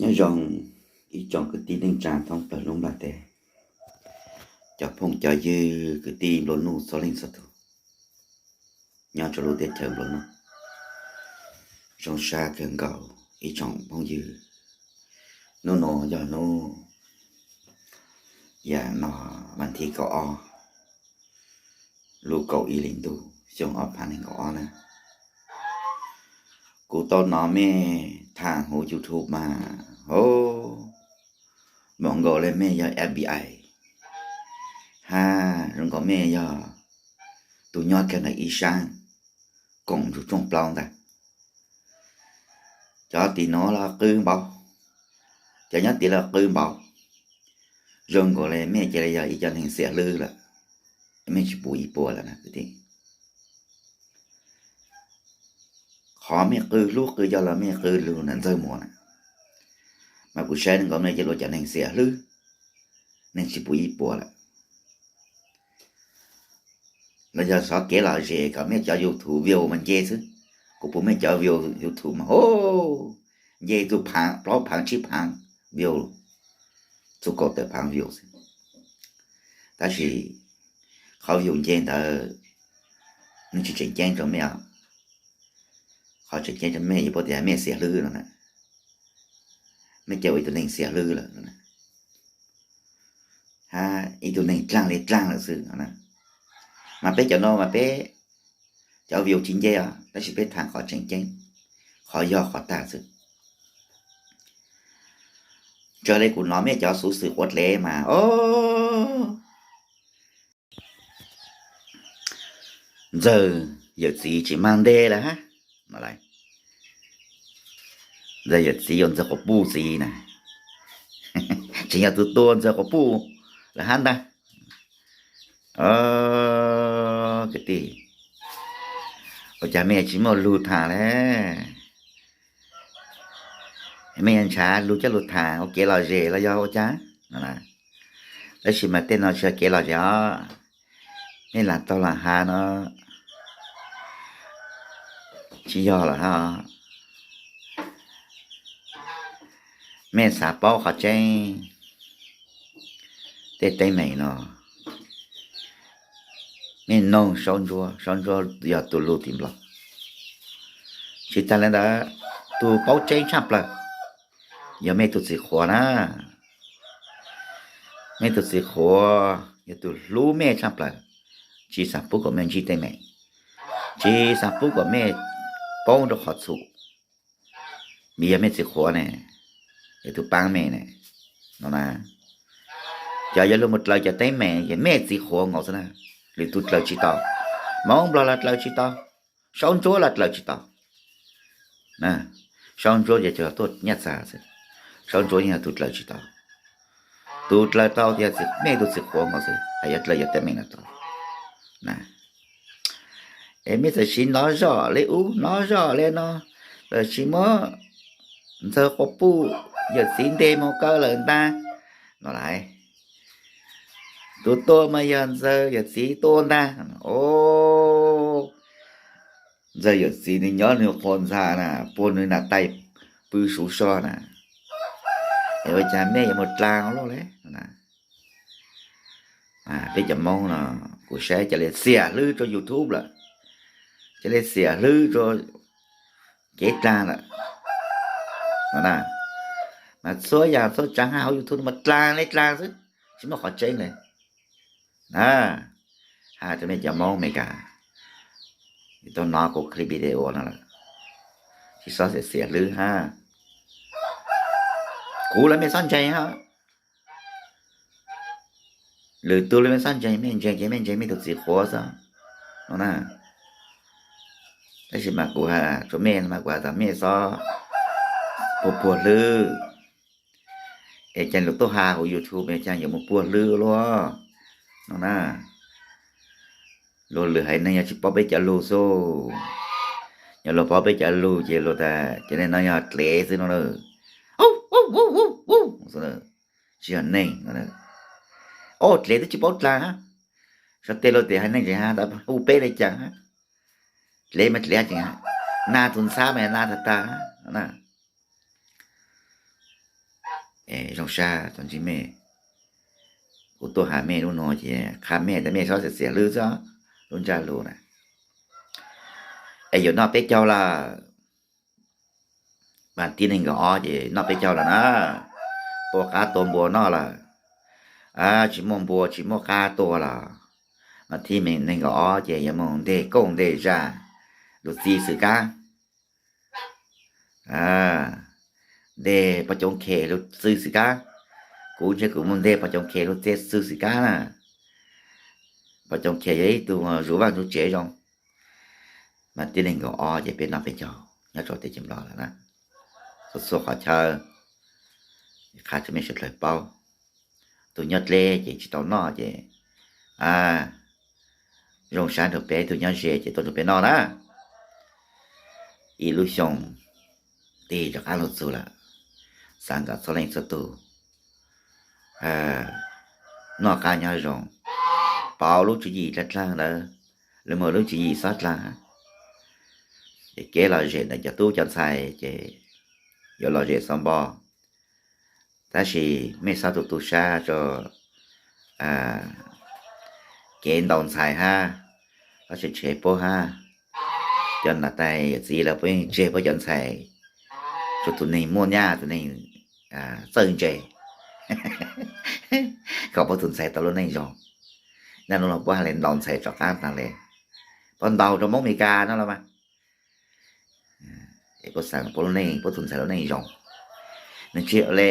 Nyob zoo ib tsoom kwv tij neej tsa thoob plaws lub nplaj teb, cov phooj cov ywg kwv tij nplua nuj txhua leej txhua tus nyob rau lub teb chaws nplua nuj. Zoo sab kawg nkaus ib tsoom phooj ywg, hnub no yog hnub yam no vas thib kaum ob lub kaum ib hlis ntuj xyoo ob phav nees nkaum ob na. Kuv tau hnov mej tham huv YouTube mas, o, npaum nkaus li mej yog FBI, hab zoo nkaus mej yog tus nyob kag ntawm ib sab koom ntsug rooj plaub ntag. Cov tim nuav los qw npaum, cov nyob tid los qw npaum, zoo nkaus li mej cia li yog ib co neeg xiam hlwb lawm, mej tsis puv ib puas lawm na kwv tij. Qhov mej qw hlub qw yau los mej qw lug ntawm Ntxawg Muas na, mas kuv saib zoo nkaus mej cia li ua cov neeg xiam hlwb, neeg tsis puv ib puas lawm. Los yog xyov kev lom zem kom mej cov YouTube view mas nce xwb. Kuv pum mej cov view YouTube mas, o, nce txug phav, plaub phav tsib phav view, txug kaum tawm phav view xwb. Tab sis qhov view nce ntawd nws tsis tseem ceeb rau mej os. Qhov tseem ceeb rau mej yog puab tias mej xiam hlwb no na, mej cia ua ib tug neeg xiam hlwb lawm no na, hab ib tug neeg dlaag li dlaag lawm xwb no na. Mas peb cov no mas peb cov view tsis nce os, tab sis peb tham qhov tseem ceeb, qhov yog qhov tag xwb. Raws li kuv hnov mej cov xuv xwm quav dlev mas, o, Ntxawg yawm txiv tsis mag nte lawm hab. Ntxawg yawm txiv yuav Ntxawg quas puj txiv na, tseem yog tus tua Ntxawg quas puj lawm hab ntag. Kwv tij, ua cas mej tsis muaj lug tham le? Mej yuav ntshaw lug coj lug tham ua kev lom zem los yog ua cas no? Tab sis mas tej no tsis yog kev lom zem os. Mej lam tau lam has no tsis yog lawm hab. Mej xav paub qhov tseeb tej teeb meem no, mej noog Saub Ntsuab, Saub Ntsuab yog tus lug tim Nplog. Tsis tas li ntawd, tus paub tseeb tshaj plaws yog mej tug txiv qhuav na. Mej tug txiv qhuav yog tus hlub mej tshaj plaws, tsis xav pub kom mej ntsib teeb meem, tsis xav pub kom mej poob rau qhov txhum, vim yog mej txiv qhuav ne, yog tus paab mej ne no na. Cov yuav lug mus dlaws cov teeb meem ces mej txiv qhuav nkaus xwb na, lwm tug dlaws tsis tau. Moob Nplog los dlaws tsis tau, Saub Ntsuab los dlaws tsis tau. Saub Ntsuab ces tuaj nyaj txag xwb, Saub Ntsuab yeej yog tus dlaws tsis tau. Tus dlaws tau yog mej tug txiv qhuav nkaus xwb hais yuav dlaws cov teeb meem no tau. Es mej txawm siv nov zoj li ub nov zoj li no, txawm siv muab Ntxawg quas puj yawm txiv nte mus kaw lawm ntag no lais. Tus tua mas yog Ntxawg yawm txiv tua ntag. O, Ntxawg yawm txiv nws nyob nws qhua ntxa na, puag nws nam tais pw suv soj na, es ua cas mej yuav mus dlaag luaj li? Peb cov Moob no kuv saib ca le xiam hlwb rua YouTube lawm, ca le xiam hlwb rua kev dlaag lawm no na. Mas txhua yaam txhua tsaav hauv YouTube no mas dlaag le dlaag xwb, tsis muaj qhov tseeb le. Has rua mej cov Moob Amelikas, tau nov kuv clip video no lawm, tsis txhob xiam xiam hlwb hab. Kuv los mej txhob ntseeg hab, lwm tug los mej txhob ntseeg, mej ntseeg ces mej ntseeg mej tug txiv qhuav xwb no na. Tab sis mas kuv has rua mej mas kuv has tas mej txhob puag puag hlwb, es caag lug tuaj has huv YouTube es caag yuav mus puag hlwb luaj no na. Luag lwm haiv neeg yog tsis paub peb cov lug xwb, yog luag paub peb cov lug ces luag tas cov neeg no yog dlev xwb no na. Tsis yog neeg no. O, dlev twb tsis paub dlaag hab, sawv teg luag tes haiv neeg tseem has tas hu peb le caag hab. Dlev mas dlev tseem has, nag tus ntxhab mas nag tag tag na. Zoo sab tau ntsib mej. Kuv tuaj has mej lub nuav ces qha mej tas mej txhob txiav txim hlwb xwb, lub ntsab lug na. Es yuav noj peb caug lawm, mas tib neeg nkaum ob ces noj peb caug lawm na. Tua qab tua npua noj lawm, tsis muaj npua tsis muaj qab tua lawm, mas tib neeg nkaum ob ces yuav moog nteg kooj nteg zaj lug txi xwm kab, nteg pog coob khe lug txi xwm kab. Kuv ntshe kuv moog nteg pog coob khe lug txi xwm kab na. Pog coob khe yog ib tug zuj vaj zuj tsev zoo, mas tib neeg nkaum ob ces peb noj peb caug nyob rau teb chaws Nplog lawm na. Txhua txhua qhov chaw, qha rau mej suav dlawg paub. Tug nyob dleb ces tsis tau noj ces zoo sab nrug peb, tug nyob ze ces tuaj nrug peb noj na. Ib lub xyoo tig rov qab lug txug lawm, xaav kom txhua leej txhua tug noj qab nyob zoo, pauv lub tswv yim dlaag dlaag ntawd, lug moog lub tswv yim xob dlaag. Ces kev lom zem ntawm cov tub cov ntxhais ces yuav lom zem xob npo, tab sis mej xob tu tu sab rua kev ntaus ntxhais hab, lub tsev puab hab. Cov nam tais yawm txiv lawv puab yeej tseg puab cov ntxhais, tsuas tus neeg muaj nyaj tus neeg txawj ntse kom puab tug ntxhais tau lub neej zoo. Naj nub los puab has le ntaus ntxhais rov qab taag le, puab ntaus rua Moob Amelikas no los mas puab xaav puab lub neej, puab tug ntxhais lub neej zoo. Nws tsis le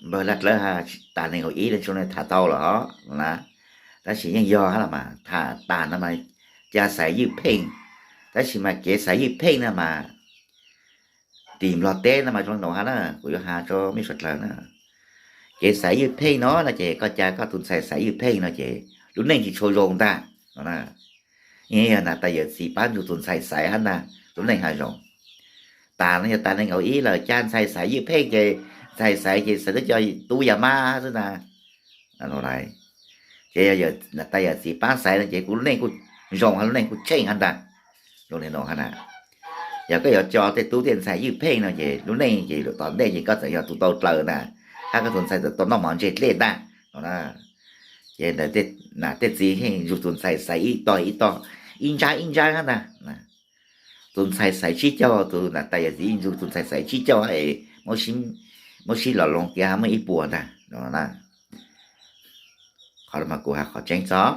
npawg Laj Dlawb has tas neeg nkaum ib le tsuas tham tau lawm hov na, tab sis yeej yog hab los mas tham tas no mas ca xaiv ywj pheej, tab sis mas kev xaiv ywj pheej no mas tim Nplog teb no mas zoo le nuav hab na, kuv yuav has rua mej suav dlawg na. Kev xaiv ywj pheej no no ces koj ca koj tug ntxhais xaiv ywj pheej no ces lub neej tsis tshua zoo ntag no na. Yog nam tais yawm txiv paab nrug tug ntxhais xaiv hab ntag lub neej has zoo. Tas no yog tas neeg nkaum ib lawm ca ntxhais xaiv ywj pheej ces ntxhais xaiv ces xaiv tub coj tub yam mab xwb ntag. Ces yog nam tais yawm txiv paab xaiv no ces kuv lub neej kuj zoo hab, lub neej kuj tsheej hab ntag. Zoo le nuav hab na. Yog koj yuav coj tej tub tej ntxhais ywj pheej no ces lub neej ces lug tom ntej ces koj txawm yog tus tau dlaws ntag, hab koj tus ntxhais txawm tau noj mov ntse dlej ntag no na. Ces ntawd nam tej txiv yeej nrug tus ntxhais xaiv ib tog ib tog, ib ntsab ib ntsab hab ntag. Tus ntxhais xaiv tsib caug, tus nam tais yawm txiv yeej nrug tus ntxhais xaiv tsib caug es muab sib los loo tiav hab muaj ib puas ntag no na. Qhov no mas kuv has qhov tseeb txog.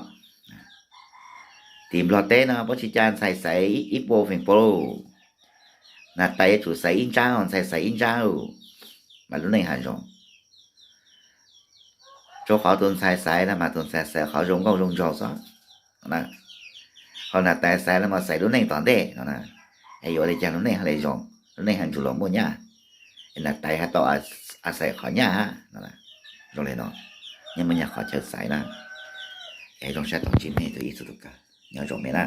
Tim Nplog teb no puab tsis ca ntxhais xaiv ib puas feem pua, nam tais yuav tsum xaiv ib ntsab, ntxhais xaiv ib ntsab mas lub neej has zoo. Rua qhov tus ntxhais xaiv no mas tus ntxhais xaiv qhov zoo nkauj zoo nraug xwb. Ho nam tais xaiv no mas xaiv lub neej tom ntej no, es yuav ua le caag lub neej ha le zoo, lub neej ha nrug luas muaj nyaj, es nam tais has tau xaiv qhov nyaj hab. Zoo le nuav, yeej muaj nyaj qhov chaw xaiv na. Es zoo sab tau ntsib mej tug ib txug tus kawg, nyob zoo mej na.